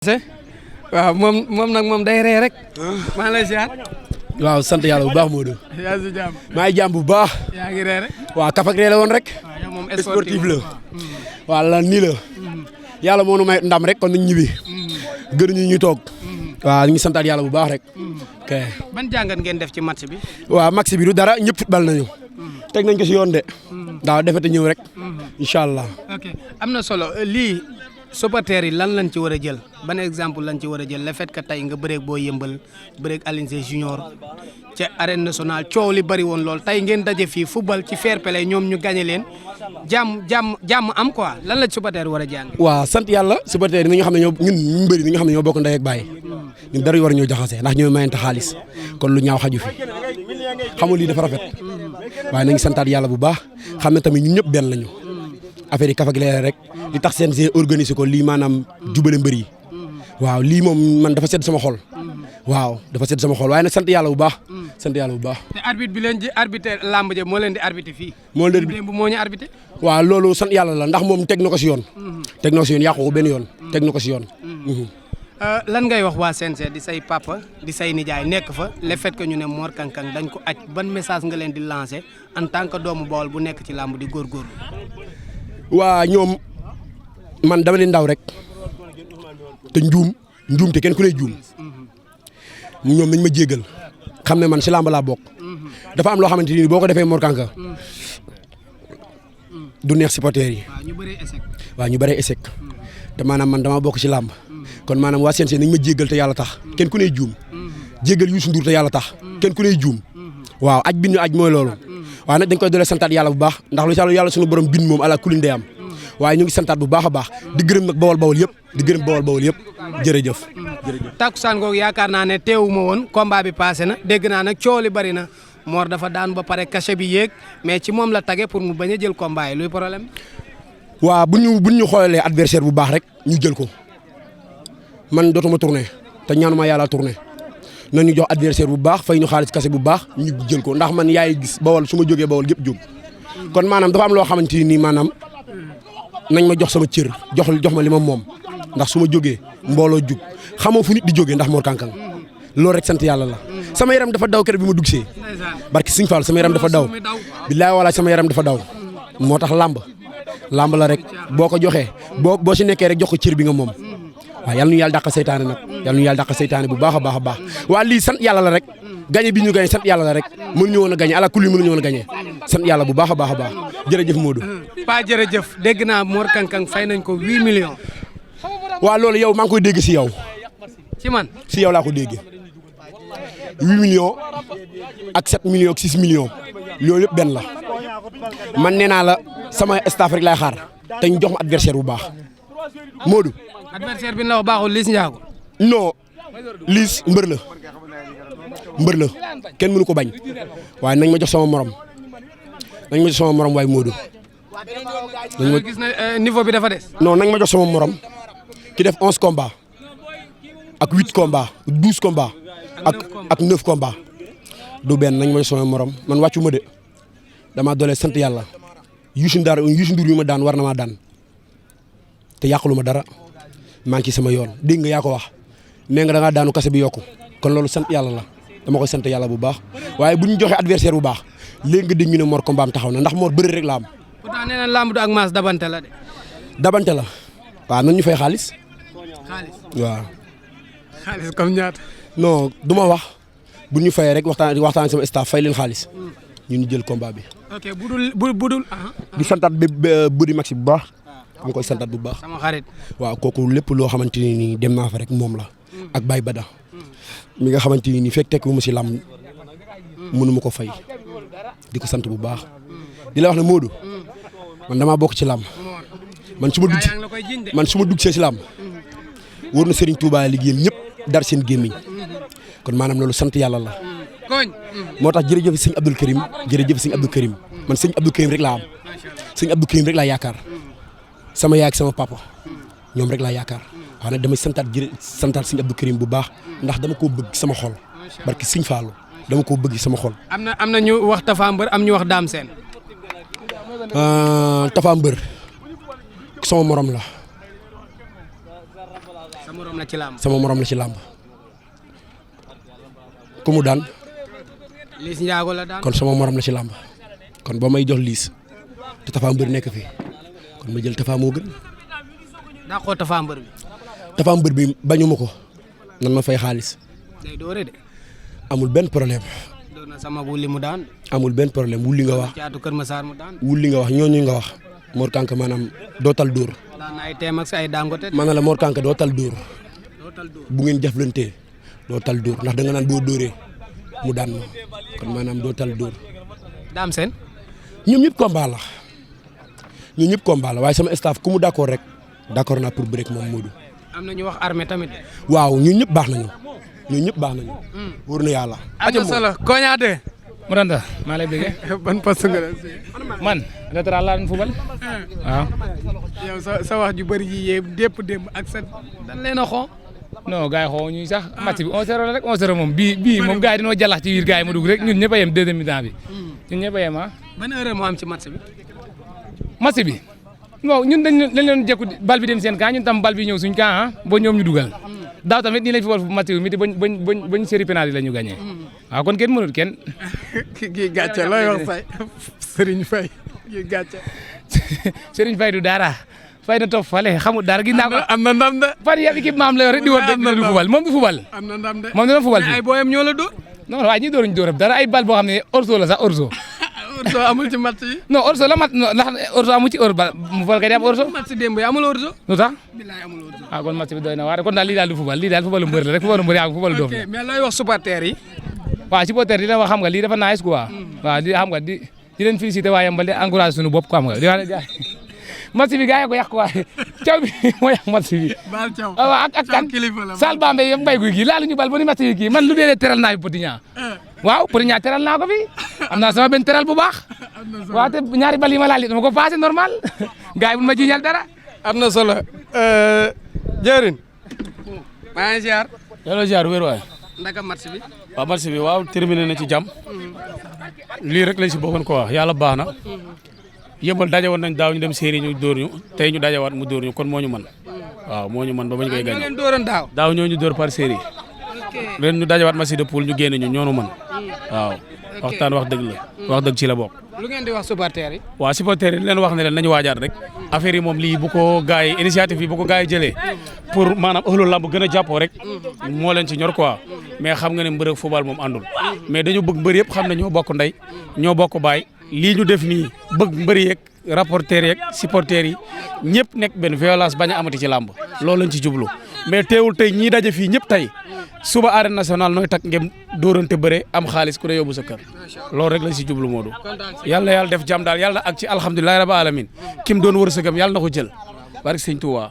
waaw moom nag moom day ree rek. maa ngi lay ziar. waaw sant yàlla bu baax Modou. yaa ngi si jàmm. maa ngi jàmm bu baax. yaa ngi ree rek. waaw kaf ak ree la woon rek. waaw yow moom sportif la. waaw la nii la. yàlla moo nu may ndam rek kon nañ ñibbi. gënuñu ñu toog. waaw ñu ngi santaat yàlla bu baax rek. ok. ban jàngat ngeen def ci match bi. waaw match bi du dara ñëpp football nañu. teg nañ ko si yoon de. daaw defete ñëw rek. incha allah. ok am na solo lii. supporters yi lan lañ ci war a jël ban exemple lañ ci war a jël le fait que tey nga bëreeg boo yëmbal bëreeg Alioune Sèye Junior ca arène nationale coow li bëri woon lool tey ngeen daje fii football ci fair play ñoom ñu gagné leen jàmm am quoi lan la supporters yi war a jàng. waaw sant yàlla supporters yi nga xam ne ñoo ñun ñu bëri ñi nga xam ne ñoo bokk ndey ak baay ñun dara war a ñoo jaxase ndax ñooy mayante xaalis kon lu ñaaw xaju fi xamul lii dafa rafet waaye nañu santaat yàlla bu baax xam ne tamit ñun ñëpp benn lañu. affaire yi kaf ak leer rek li tax CNG organisé ko lii maanaam jubale mbër yi waaw lii moom man dafa sedd sama xol waaw dafa sedd sama xol waaye nag sant yàlla bu baax sant yàlla bu baax. te arbitre bi leen di arbitre làmb ja moo leen di arbitre fii. moo ñu arbitre. waaw loolu sant yàlla la ndax moom teg na ko si yoon. teg na ko si yoon yàqu ko benn yoon. teg na ko si yoon. lan ngay wax waa CNG di say papa di say nijaay nekk fa le fait que ñu ne Mor Kang Kang dañ ko aj ban message nga leen di lancer en tant que doomu Bawol bu nekk ci làmb di góorgóorlu. waa ñoom man dama leen ndaw rek te njuum te kenn ku ne juum ñoom nañ ma jéggal xam ne man si làmb laa bokk dafa am loo xamante ni boo ko defee Mor Kang Kang du neex supporters yi waaw ñu bëree échec te maanaam man dama bokk si làmb kon maanaam waa CNG nañ ma jéggal te yàlla tax kenn ku ne juum jéggal Youssou Ndour te yàlla tax kenn ku ne juum waaw aj bi ñu aj mooy loolu waaw nag dañ koy doole santaat yàlla bu baax ndax lu yàlla suñu borom bind moom ala kulli ndeyam waaye ñu ngi santaat bu baax a baax di gërëm nag bawol yëpp di gërëm bawol yëpp jërëjëf. takkusaan googu yaakaar naa ne teewuma woon combat bi passé na dégg naa nag coow li bari na Mor dafa daan ba pare cachet bi yéeg mais ci moom la tage pour mu bañ a jël combat yi luy problème. waaw bu ñu xoolee adversaire bu baax rek ñu jël ko man dootuma tourné te ñaanuma yàlla tourné. nañu jox adversaire bu baax fay ñu xaalis kase bu baax ñu jël ko ndax man yaay gis bawol su ma jógee bawol yëpp jóg kon maanaam dafa am loo xamante ni maanaam nañ ma jox sama cër jox ma li ma moom ndax su ma jógee mbooloo jug xamoo fu nit di jógee ndax Mor Kang Kang loolu rek sant yàlla la sama yaram dafa daw keroog bi ma dugg see barki Sëñ Fall sama yaram dafa daw billaay walaay sama yaram dafa daw moo tax làmb la rek boo ko joxee boo si nekkee rek jox ko cër bi nga moom waaw yal na ñu yàlla dàq seytaane nag yal na ñu yàlla dàq seytaane bu baax a baax a baax waa lii sant yàlla la rek gañe bi ñu gañe sant yàlla la rek mënuñu woon a gañe ala kulli mënuñu woon a gañe sant yàlla bu baax a baax a baax jërëjëf Modou. Paa jërëjëf dégg naa Mor Kang Kang fay nañ ko 8 millions. waaw loolu yow maa ngi koy dégg si yow. ci man si yow laa ko déggee 8 millions ak 7 millions ak 6 millions loolu yëpp benn la man nee naa la sama staff rek laay xaar te ñu jox ma adversaire bu baax Modou. adversaire bi la wax baaxul Liss Ndiago. non Liss mbër la kenn mënu ko bañ waaye nañ ma jox sama morom waaye Modou. nañ ma gis na niveau bi dafa des. non nañ ma jox sama morom ki def 11 combats ak 8 combats 12 combats ak 9 combats du benn nañ ma jox sama morom man wàccu ma de damaa doole sant yàlla Youssou Ndour yu ma daan war na maa daan te yàqulu ma dara. maa ngi ci sama yoon dégg nga yaa ko wax nee nga da ngaa daanu kase bi yokku kon loolu sant yàlla la dama koy sant yàlla bu baax waaye bu ñu joxee adversaire bu baax léegi nga dégg ñu ne Mor combat am taxaw na ndax Mor bëri rek la am. pourtant nee na lamb du ak maas dabante la de. dabante la waaw nan ñu fay xaalis. waaw. xaalis comme ñaata. non du ma wax bu ñu fayee rek waxtaan sama staff fay leen xaalis ñun jël combat bi. ok budul. di santaat Budi Maxi bu baax. am koy santaat bu baax sama xarit waaw kooku lépp loo xamante ni nii dem naa fa rek moom la ak Baye Bada mi nga xamante ni nii fekk tekki mu si làmb mënu ma ko fay di ko sant bu baax di la wax ne Modou man damaa bokk ci làmb man su ma dugg see si làmb wóor na Serigne Touba liggéeyal ñëpp dar seen gémmiñ kon maanaam loolu sant yàlla la moo tax jërëjëf sëñ Abdou Karim man sëñ Abdou Karim rek laa am sëñ Abdou Karim rek laa yaakaar sama yaay ak sama papa ñoom rek laa yaakaar waaye nag damay santaat sëñ Abdou Karim bu baax ndax dama koo bëgg sama xol barki sëñ Fallou dama koo bëgg sama xol. am na ñu wax Tafa Mbër am ñu wax Dame Sène. Tafa Mbër sama morom la morom la ci làmb. sama morom la ci làmb ku mu daan. Liss Ndiago la daan. kon sama morom la ci làmb kon boo may jox Liss te Tapha Mbeur nekk fi kon ma jël Tapha moo gën. daa ko Tapha Mbeur bi. Tapha Mbeur bi bañu ma ko nan ma fay xaalis. day doore de. amul benn problème. doon na sama wulli mu daan. amul benn problème wulli nga wax. caatu Kër Massar mu daan. wulli nga wax ñooñu nga wax Mor Kanka maanaam doo tal dóor. daan na ay teem ak ay dangote. maanaam la Mor Kanka doo tal dóor. doo tal dóor. bu ngeen jëflantee doo tal dóor ndax da nga naan boo dóoree mu daan ma kon maanaam doo tal dóor. Dame Sène. ñoom ñëpp combat la ñoom ñëpp combat la waaye sama staff ku mu d'accord rek d'accord naa pour bëre ak moom Modou. am na ñu wax armée tamit. waaw ñun ñëpp baax nañu ñun ñëpp baax nañu. wóor na yàlla. am na solo Koñaate. Mouranta maa lay bëggee. ban poste nga la man latéral laa doon fubal. waaw. yow sa wax ju bëri yi yëpp dépp ak sa dañ leen a xoo. non gars yi xoo ñuy sax match bi 11-0 la rek 11-0 moom bii moom gars yi dañoo jàllax ci biir gars yi ma dugg rek ñun ñëpp a yem deuxième mi-temps bi. ñun ñëpp a yem ah. ban erreur moo am ci match bi. match bi non ñun dañ leen jekku bal bi dem seen camp ñun tam bal bi ñëw suñ camp ah ba ñoom ñu dugal. daaw tamit nii lañ fi war match bi mi bañ série pénalty la ñu gagné. waaw kon kenn mënut kenn. kii gàcce looy wax say Serigne Faye kii gàcce. Serigne Faye du dara fay na topp fale xamul dara gis naa ko. am na ndam de. fan yëpp équipe maam la yor rek di war dëgg du fubal moom du fubal. am na ndam de moom dina fubal mais ay booyam ñoo la dóor. non waaye ñi dóoruñu dóoram dara ay bal boo xam ne orso la sax orso. orso amul ci match yi. non orso la mat ndax orso amu ci or ba mu fal kay di am orso. match démb yi amul orso. lu tax. bilaay amul orso. ah kon match bi doy na waar kon daal lii daal du fubal lii daal fubalu mbër la rek fubalu mbër yaa fubalu doof ok mais looy wax supporters yi. waaw supporter di leen wax xam nga lii dafa nice quoi. waaw di xam nga di leen féliciter waaye yambal di encourager suñu bopp xam nga di wax gars match bi gars yi ko yàq quoi caw bi moo yàq match bi. Baal Thiaw ak kan Sall Bambey yëpp mbay guy gi laaluñu bal ba ni match bi kii man lu dee teral naa fi Petit Niang waaw Petit Niang teral naa ko fi am naa sama benn teral bu baax waaw te ñaari bal yi ma laal dama ko passé normal gars yi bu ma jiñal dara. am na solo jëriñ maa ngi ziar. yàlla ziar wér waay. ndaka match bi. waaw match bi waaw terminé na ci jàmm. lii rek lañ si bëggoon ko wax yàlla baax na. yëmbal daje woon nañ daaw ñu dem série ñu dóor ñu tey ñu dajewaat mu dóor ñu kon moo ñu mën. waaw moo ñu mën ba bañ koy gagné. leen dóoroon daaw. daaw ñoo ñu dóor par série. ren ñu dajewaat match de poule ñu génne ñu ñoonu mën. waaw waxtaan wax dëgg la. wax dëgg ci la bokk. lu ngeen di wax supporters yi. waaw supporters yi leen wax ne leen nañu waajaat rek affaire yi moom lii bu ko gars yi initiative yi bu ko gars yi jëlee pour maanaam ëllëg lamb gën a jàppoo rek moo leen ci ñor quoi mais xam nga ne mbër ak football moom àndul mais dañu bëgg mbër yëpp xam ne ñoo bokk ndey ñoo bokk baay lii ñu def nii bëgg mbër yeeg rapporteurs yeeg supporters yi ñëpp nekk benn violence bañ a amati ci làmb loolu lañ ci jublu mais teewul tey ñii daje fii ñëpp tey suba arène nationale nooy tak ngeen dóorante bëre am xaalis ku ne yóbbu sa kër loolu rek lañ si jublu Modou yàlla def jàmm daal yàlla ak ci alhamdulilah rabbil alamin kim doon wërsëgam yàlla na ko jël barke Sëñ Tuubaa